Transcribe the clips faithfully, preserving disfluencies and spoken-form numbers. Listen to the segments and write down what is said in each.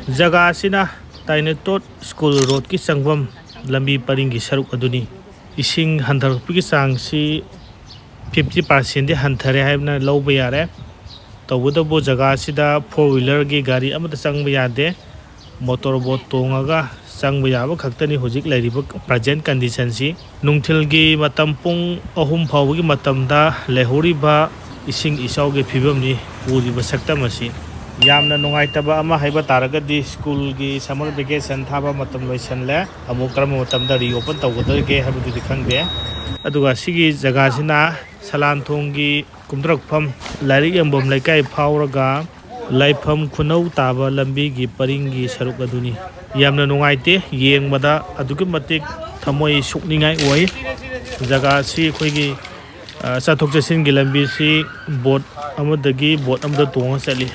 ꯖꯒꯥ ꯑꯁꯤꯅ ꯇꯥꯏꯅꯇꯣꯠ ꯁ꯭ꯀꯨꯜ ꯔꯣꯗꯀꯤ ꯆꯪꯐꯝ ꯂꯝꯕꯤ ꯄꯔꯤꯡꯒꯤ ꯁꯔꯨꯛ ꯑꯗꯨꯅꯤ꯫ ꯏꯁꯤꯡ ꯍꯟꯊꯔꯛꯄꯒꯤ ꯆꯥꯡꯁꯤ fifty percent ꯗꯤ ꯍꯟꯊꯔꯦ ꯍꯥꯏꯕꯅ ꯂꯧꯕ ꯌꯥꯔꯦ꯫ ꯇꯧꯕꯇꯕꯨ ꯖꯒꯥ ꯑꯁꯤꯗ four wheeler ꯒꯤ ꯒꯥꯔꯤ ꯑꯃꯠꯇ ꯆꯪꯕ ꯌꯥꯗꯦ꯫ Motor boat ꯇꯣꯡꯉꯒ ꯆꯪꯕ ꯌꯥꯕ ꯈꯛꯇꯅꯤ ꯍꯧꯖꯤꯛ ꯂꯩꯔꯤꯕ present condition ꯁꯤ꯫ ꯅꯨꯡꯊꯤꯜꯒꯤ ꯃꯇꯝ ꯄꯨꯡ ꯑꯍꯨꯝ ꯐꯥꯎꯕꯒꯤ ꯃꯇꯝꯗ ꯂꯩꯍꯧꯔꯤꯕ ꯏꯁꯤꯡ ꯏꯆꯥꯎꯒꯤ ꯐꯤꯕꯝꯅꯤ ꯎꯔꯤꯕ ꯁꯛꯇꯝ ꯑꯁꯤ꯫ ꯌꯥꯝꯅ ꯅꯨꯡꯉꯥꯏꯇꯕ ꯑꯃ ꯍꯥꯏꯕ ꯇꯥꯔꯒꯗꯤ ꯁ꯭ꯀꯨꯜꯒꯤ summer vacation ꯊꯥꯕ ꯃꯇꯝ ꯂꯣꯏꯁꯤꯜꯂꯦ꯫ ꯑꯃꯨꯛ ꯀꯔꯝꯕ ꯃꯇꯝꯗ reopen ꯇꯧꯒꯗꯒꯦ ꯍꯥꯏꯕꯗꯨꯗꯤ ꯈꯪꯗꯦ꯫ ꯑꯗꯨꯒ ꯁꯤꯒꯤ ꯖꯒꯥꯁꯤꯅ ꯁꯂꯥꯟꯊꯣꯡꯒꯤ ꯀꯨꯝꯊꯔꯛꯐꯝ ꯂꯥꯏꯔꯤꯛ ꯌꯣꯟꯐꯝ ꯂꯩꯀꯥꯏ ꯐꯥꯎꯔꯒ ꯂꯥꯏꯐꯝ ꯈꯨꯅꯧ ꯇꯥꯕ ꯂꯝꯕꯤꯒꯤ ꯄꯔꯤꯡꯒꯤ ꯁꯔꯨꯛ ꯑꯗꯨꯅꯤ꯫ ꯌꯥꯝꯅ ꯅꯨꯡꯉꯥꯏꯇꯦ, ꯌꯦꯡꯕꯗ ꯑꯗꯨꯛꯀꯤ ꯃꯇꯤꯛ ꯊꯃꯣꯏ ꯁꯣꯛꯅꯤꯡꯉꯥꯏ ꯑꯣꯏ꯫ ꯖꯒꯥ ꯑꯁꯤ ꯑꯩꯈꯣꯏꯒꯤ, ꯑ, ꯆꯠꯊꯣꯛ ꯆꯠꯁꯤꯟꯒꯤ ꯂꯝꯕꯤꯁꯤ boat ꯑꯃꯗꯒꯤ boat ꯑꯃꯗ ꯇꯣꯡꯉ ꯆꯠꯂꯤ꯫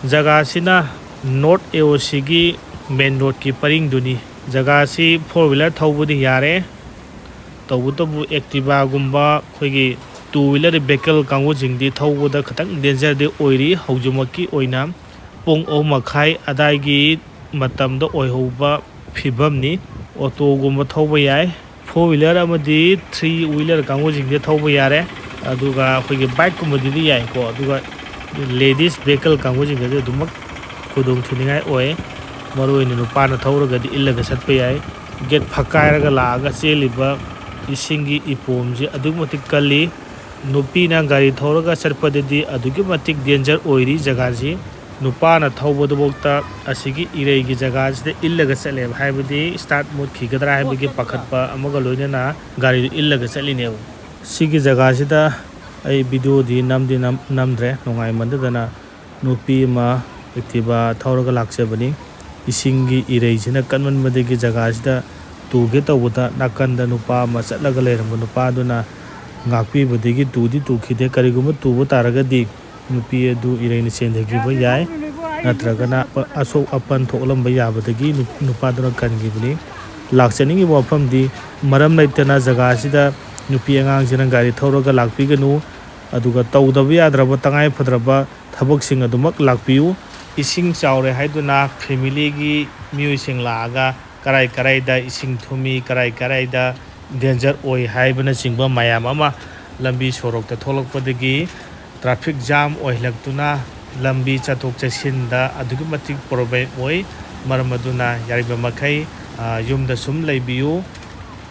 ꯖꯒꯥꯁꯤꯅ North A O C ꯒꯤ main road ꯀꯤ ꯄꯔꯤꯡꯗꯨꯅꯤ꯫ ꯖꯒꯥꯁꯤ four wheeler ꯊꯧꯕꯗꯤ ꯌꯥꯔꯦ, ꯇꯧꯕꯇꯕꯨ Activa ꯒꯨꯝꯕ ꯑꯩꯈꯣꯏꯒꯤ two wheeler vehicle ꯀꯥꯡꯕꯨꯁꯤꯡꯗꯤ ꯊꯧꯕꯗ ꯈꯤꯇꯪ danger ꯗꯤ ꯑꯣꯏꯔꯤ꯫ ꯍꯧꯖꯤꯛꯃꯛꯀꯤ ꯑꯣꯏꯅ ꯄꯨꯡ ꯑꯍꯨꯝ ꯃꯈꯥꯏ ꯑꯗꯥꯏꯒꯤ ꯃꯇꯝꯗ ꯑꯣꯏꯍꯧꯕ ꯐꯤꯕꯝꯅꯤ꯫ Auto ꯒꯨꯝꯕ ꯊꯧꯕ ꯌꯥꯏ, four wheeler ꯑꯃꯗꯤ three wheeler ꯀꯥꯡꯕꯨꯁꯤꯡꯁꯦ ꯊꯧꯕ ꯌꯥꯔꯦ꯫ ꯑꯗꯨꯒ ꯑꯩꯈꯣꯏꯒꯤ bike ꯀꯨꯝꯕꯗꯨꯗꯤ ꯌꯥꯏꯀꯣ, ꯑꯗꯨꯒ ladies vehicle ꯀꯥꯡꯕꯨꯁꯤꯡꯗꯗꯤ ꯑꯗꯨꯃꯛ ꯈꯨꯗꯣꯡ ꯊꯤꯅꯤꯡꯉꯥꯏ ꯑꯣꯏ꯫ ꯃꯔꯨꯑꯣꯏꯅ ꯅꯨꯄꯥꯅ ꯊꯧꯔꯒꯗꯤ ꯏꯜꯂꯒ ꯆꯠꯄ ꯌꯥꯏ꯫ Gate ꯐꯛꯀꯥꯏꯔꯒ ꯂꯥꯛꯑꯒ ꯆꯦꯜꯂꯤꯕ ꯏꯁꯤꯡꯒꯤ ꯏꯄꯣꯝꯁꯤ ꯑꯗꯨꯛꯀꯤ ꯃꯇꯤꯛ ꯀꯜꯂꯤ꯫ ꯅꯨꯄꯤꯅ ꯒꯥꯔꯤ ꯊꯧꯔꯒ ꯆꯠꯄꯗꯗꯤ ꯑꯗꯨꯛꯀꯤ ꯃꯇꯤꯛ danger ꯑꯣꯏꯔꯤ ꯖꯒꯥꯁꯤ꯫ ꯅꯨꯄꯥꯅ ꯊꯧꯕꯗꯨꯐꯥꯎꯗ ꯑꯁꯤꯒꯤ ꯏꯔꯩꯒꯤ ꯖꯒꯥꯁꯤꯗ ꯏꯜꯂꯒ ꯆꯠꯂꯦꯕ, ꯍꯥꯏꯕꯗꯤ start ꯃꯨꯠꯈꯤꯒꯗ꯭ꯔꯥ ꯍꯥꯏꯕꯒꯤ ꯄꯥꯈꯠꯄ ꯑꯃꯒ ꯂꯣꯏꯅꯅ ꯒꯥꯔꯤꯗꯨ ꯏꯜꯂꯒ ꯆꯠꯂꯤꯅꯦꯕ꯫ ꯁꯤꯒꯤ ꯖꯒꯥꯁꯤꯗ ꯑꯩ video ꯗꯤ ꯅꯝꯗꯤ ꯅꯝ-, ꯅꯝꯗ꯭ꯔꯦ, ꯅꯨꯡꯉꯥꯏꯃꯟꯗꯗꯅ꯫ ꯅꯨꯄꯤ ꯑꯃ Activa ꯊꯧꯔꯒ ꯂꯥꯛꯆꯕꯅꯤ꯫ ꯏꯁꯤꯡꯒꯤ ꯏꯔꯩꯁꯤꯅ ꯀꯟꯃꯟꯕꯗꯒꯤ ꯖꯒꯥꯁꯤꯗ ꯇꯨꯒꯦ ꯇꯧꯕꯗ ꯅꯥꯀꯟꯗ ꯅꯨꯄꯥ ꯑꯃ ꯆꯠꯂꯒ ꯂꯩꯔꯝꯕ ꯅꯨꯄꯥꯗꯨꯅ ꯉꯥꯛꯄꯤꯕꯗꯒꯤ ꯇꯨꯗꯤ ꯇꯨꯈꯤꯗꯦ꯫ ꯀꯔꯤꯒꯨꯝꯕ ꯇꯨꯕ ꯇꯥꯔꯒꯗꯤ ꯅꯨꯄꯤ ꯑꯗꯨ ꯏꯔꯩꯅ ꯆꯦꯟꯊꯈꯤꯕ ꯌꯥꯏ, ꯅꯠꯇ꯭ꯔꯒꯅ ꯑꯁꯣꯛ ꯑꯄꯟ ꯊꯣꯛꯂꯝꯕ ꯌꯥꯕꯗꯒꯤ ꯅꯨ-, ꯅꯨꯄꯥꯗꯨꯅ ꯀꯟꯈꯤꯕꯅꯤ꯫ ꯂꯥꯛꯆꯅꯤꯡꯉꯤꯕ ꯋꯥꯐꯝꯗꯤ, ꯃꯔꯝ ꯂꯩꯇꯅ ꯖꯒꯥ ꯑꯁꯤꯗ ꯅꯨꯄꯤ ꯑꯉꯥꯡꯁꯤꯅ ꯒꯥꯔꯤ ꯊꯧꯔꯒ ꯂꯥꯛꯄꯤꯒꯅꯨ꯫ ꯑꯗꯨꯒ ꯇꯧꯗꯕ ꯌꯥꯗ꯭ꯔꯕ ꯇꯉꯥꯏ ꯐꯗ꯭ꯔꯕ ꯊꯕꯛꯁꯤꯡ ꯑꯗꯨꯃꯛ ꯂꯥꯛꯄꯤꯌꯨ꯫ ꯏꯁꯤꯡ ꯆꯥꯎꯔꯦ ꯍꯥꯏꯗꯨꯅ family ꯒꯤ ꯃꯤꯑꯣꯏꯁꯤꯡ ꯂꯥꯛꯑꯒ ꯀꯔꯥꯏ ꯀꯔꯥꯏꯗ ꯏꯁꯤꯡ ꯊꯨꯝꯃꯤ, ꯀꯔꯥꯏ ꯀꯔꯥꯏꯗ danger ꯑꯣꯏ ꯍꯥꯏꯕꯅꯆꯤꯡꯕ ꯃꯌꯥꯝ ꯑꯃ ꯂꯝꯕꯤ ꯁꯣꯔꯣꯛꯇ ꯊꯣꯛꯂꯛꯄꯗꯒꯤ traffic jam ꯑꯣꯏꯍꯜꯂꯛꯇꯨꯅ ꯂꯝꯕꯤ ꯆꯠꯊꯣꯛ ꯆꯠꯁꯤꯟꯗ ꯑꯗꯨꯛꯀꯤ ꯃꯇꯤꯛ problem ꯑꯣꯏ꯫ ꯃꯔꯝ ꯑꯗꯨꯅ ꯌꯥꯔꯤꯕ ꯃꯈꯩ, ꯑ, ꯌꯨꯝꯗ ꯁꯨꯝ ꯂꯩꯕꯤꯌꯨ꯫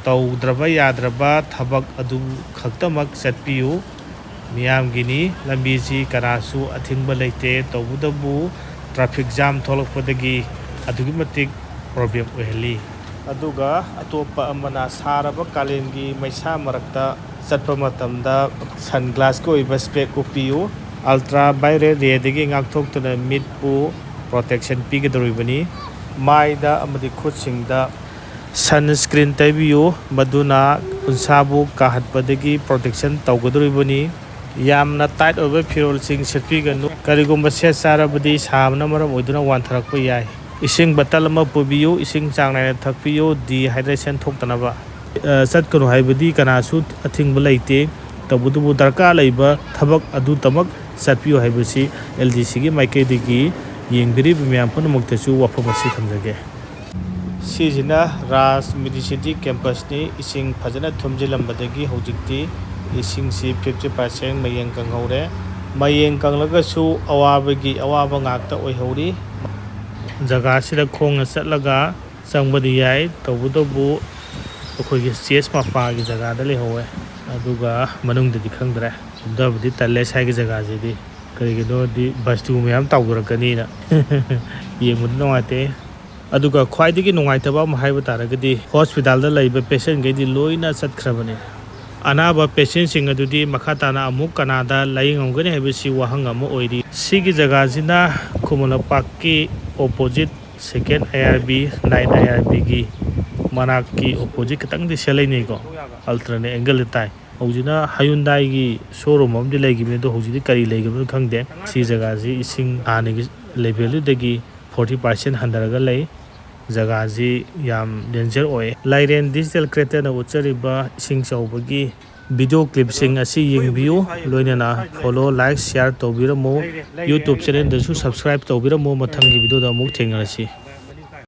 ꯇꯧꯗ꯭ꯔꯕ ꯌꯥꯗ꯭ꯔꯕ ꯊꯕꯛ ꯑꯗꯨ ꯈꯛꯇꯃꯛ ꯆꯠꯄꯤꯌꯨ꯫ ꯃꯤꯌꯥꯝꯒꯤꯅꯤ, ꯂꯝꯕꯤꯁꯤ ꯀꯅꯥꯁꯨ ꯑꯊꯤꯡꯕ ꯂꯩꯇꯦ꯫ ꯇꯧꯕꯇꯕꯨ traffic jam ꯊꯣꯛꯂꯛꯄꯗꯒꯤ ꯑꯗꯨꯛꯀꯤ ꯃꯇꯤꯛ problem ꯑꯣꯏꯍꯜꯂꯤ꯫ ꯑꯗꯨꯒ ꯑꯇꯣꯞꯄ ꯑꯃꯅ, ꯁꯥꯔꯕ ꯀꯥꯂꯦꯟꯒꯤ ꯃꯩꯁꯥ ꯃꯔꯛꯇ ꯆꯠꯄ ꯃꯇꯝꯗ sunglass ꯀꯤ ꯑꯣꯏꯕ spec ꯎꯞꯄꯤꯌꯨ꯫ Ultraviolet ray ꯗꯒꯤ ꯉꯥꯛꯊꯣꯛꯇꯨꯅ ꯃꯤꯠꯄꯨ protection ꯄꯤꯒꯗꯧꯔꯤꯕꯅꯤ꯫ ꯃꯥꯏꯗ ꯑꯃꯗꯤ ꯈꯨꯠꯁꯤꯡꯗ sunscreen ꯇꯩꯕꯤꯌꯨ, ꯃꯗꯨꯅ ꯎꯟꯁꯥꯕꯨ ꯀꯥꯍꯠꯄꯗꯒꯤ protection ꯇꯧꯒꯗꯧꯔꯤꯕꯅꯤ꯫ ꯌꯥꯝꯅ tight ꯑꯣꯏꯕ ꯐꯤꯔꯣꯜꯁꯤꯡ ꯁꯦꯠꯄꯤꯒꯅꯨ꯫ ꯀꯔꯤꯒꯨꯝꯕ ꯁꯦꯠ ꯆꯥꯔꯕꯗꯤ ꯁꯥꯕꯅ ꯃꯔꯝ ꯑꯣꯏꯗꯨꯅ ꯋꯥꯟꯊꯔꯛꯄ ꯌꯥꯏ꯫ ꯏꯁꯤꯡ bottle ꯑꯃ ꯄꯨꯕꯤꯌꯨ, ꯏꯁꯤꯡ ꯆꯥꯡ ꯅꯥꯏꯅ ꯊꯛꯄꯤꯌꯨ, dehydration ꯊꯣꯛꯇꯅꯕ꯫ ꯑ, ꯆꯠꯀꯅꯨ ꯍꯥꯏꯕꯗꯤ ꯀꯅꯥꯁꯨ ꯑꯊꯤꯡꯕ ꯂꯩꯇꯦ, ꯇꯧꯕꯇꯕꯨ ꯗꯔꯀꯥꯔ ꯂꯩꯕ ꯊꯕꯛ ꯑꯗꯨꯇꯃꯛ ꯆꯠꯄꯤꯌꯨ ꯍꯥꯏꯕꯁꯤ L D C ꯒꯤ ꯃꯥꯏꯀꯩꯗꯒꯤ ꯌꯦꯡꯕꯤꯔꯤꯕ ꯃꯌꯥꯝ ꯄꯨꯝꯅꯃꯛꯇꯁꯨ ꯋꯥꯐꯝ ꯑꯁꯤ ꯊꯝꯖꯒꯦ꯫ ꯁꯤꯁꯤꯅ ꯔꯥꯖ Medicity Campus ꯅꯤ꯫ ꯏꯁꯤꯡ ꯐꯖꯅ ꯊꯨꯝꯖꯤꯜꯂꯝꯕꯗꯒꯤ ꯍꯧꯖꯤꯛꯇꯤ ꯏꯁꯤꯡꯁꯤ fifty percent ꯃꯌꯦꯡ ꯀꯪꯍꯧꯔꯦ꯫ ꯃꯌꯦꯡ ꯀꯪꯂꯒꯁꯨ ꯑꯋꯥꯕꯒꯤ ꯑꯋꯥꯕ ꯉꯥꯛꯇ ꯑꯣꯏꯍꯧꯔꯤ꯫ ꯖꯒꯥꯁꯤꯗ ꯈꯣꯡꯅ ꯆꯠꯂꯒ ꯆꯪꯕꯗꯤ ꯌꯥꯏ, ꯇꯧꯕꯇꯕꯨ ꯑꯩꯈꯣꯏꯒꯤ stage ꯃꯄꯥꯒꯤ ꯖꯒꯥꯗ ꯂꯩꯍꯧꯋꯦ, ꯑꯗꯨꯒ ꯃꯅꯨꯡꯗꯗꯤ ꯈꯪꯗ꯭ꯔꯦ꯫ ꯀꯨꯝꯊꯕꯗꯤ ꯇꯜꯂꯦ ꯁ꯭ꯋꯥꯏꯒꯤ ꯖꯒꯥꯁꯤꯗꯤ, ꯀꯔꯤꯒꯤꯅꯣꯗꯤ ꯕꯁꯇꯨ ꯃꯌꯥꯝ ꯇꯥꯎꯊꯔꯛꯀꯅꯤꯅ ꯌꯦꯡꯕꯗ ꯅꯨꯡꯉꯥꯏꯇꯦ꯫ ꯑꯗꯨꯒ ꯈ꯭ꯋꯥꯏꯗꯒꯤ ꯅꯨꯡꯉꯥꯏꯇꯕ ꯑꯃ ꯍꯥꯏꯕ ꯇꯥꯔꯒꯗꯤ hospital ꯗ ꯂꯩꯕ patient ꯈꯩꯗꯤ ꯂꯣꯏꯅ ꯆꯠꯈ꯭ꯔꯕꯅꯤ꯫ ꯑꯅꯥꯕ patient ꯁꯤꯡ ꯑꯗꯨꯗꯤ ꯃꯈꯥ ꯇꯥꯅ ꯑꯃꯨꯛ ꯀꯅꯥꯗ ꯂꯥꯌꯦꯡꯉꯝꯒꯅꯤ ꯍꯥꯏꯕꯁꯤ ꯋꯥꯍꯪ ꯑꯃ ꯑꯣꯏꯔꯤ꯫ ꯁꯤꯒꯤ ꯖꯒꯥꯁꯤꯅ ꯈꯨꯃꯟ ꯂꯝꯄꯥꯛꯀꯤ opposite second I R B, nine I R B ꯒꯤ ꯃꯅꯥꯛꯀꯤ opposite ꯈꯤꯇꯪꯗꯤ ꯁꯦꯠ ꯂꯩꯅꯩꯀꯣ, alternate angle ꯗ ꯇꯥꯏ꯫ ꯍꯧꯖꯤꯛꯅ Hyundai ꯒꯤ showroom ꯑꯃꯗꯤ ꯂꯩꯈꯤꯕꯅꯤ, ꯑꯗꯣ ꯍꯧꯖꯤꯛꯇꯤ ꯀꯔꯤ ꯂꯩꯈꯤꯕꯅꯣ ꯈꯪꯗꯦ꯫ ꯁꯤ ꯖꯒꯥꯁꯤ ꯏꯁꯤꯡ ꯍꯥꯟꯅꯒꯤ level ꯗꯨꯗꯒꯤ forty percent ꯍꯟꯊꯔꯒ ꯂꯩ꯫ ꯖꯒꯥꯁꯤ ꯌꯥꯝ danger ꯑꯣꯏ꯫ ꯂꯥꯏꯔꯦꯟ Digital Creator ꯅ ꯎꯠꯆꯔꯤꯕ ꯏꯁꯤꯡ ꯆꯥꯎꯕꯒꯤ video clipꯁꯤꯡ ꯑꯁꯤ ꯌꯦꯡꯕꯤꯌꯨ꯫ ꯂꯣꯏꯅꯅ follow, like, share ꯇꯧꯕꯤꯔꯝꯃꯨ꯫ YouTube channelꯗꯁꯨ subscribe ꯇꯧꯕꯤꯔꯝꯃꯨ꯫ ꯃꯊꯪꯒꯤ videoꯗ ꯑꯃꯨꯛ ꯊꯦꯡꯅꯔꯁꯤ꯫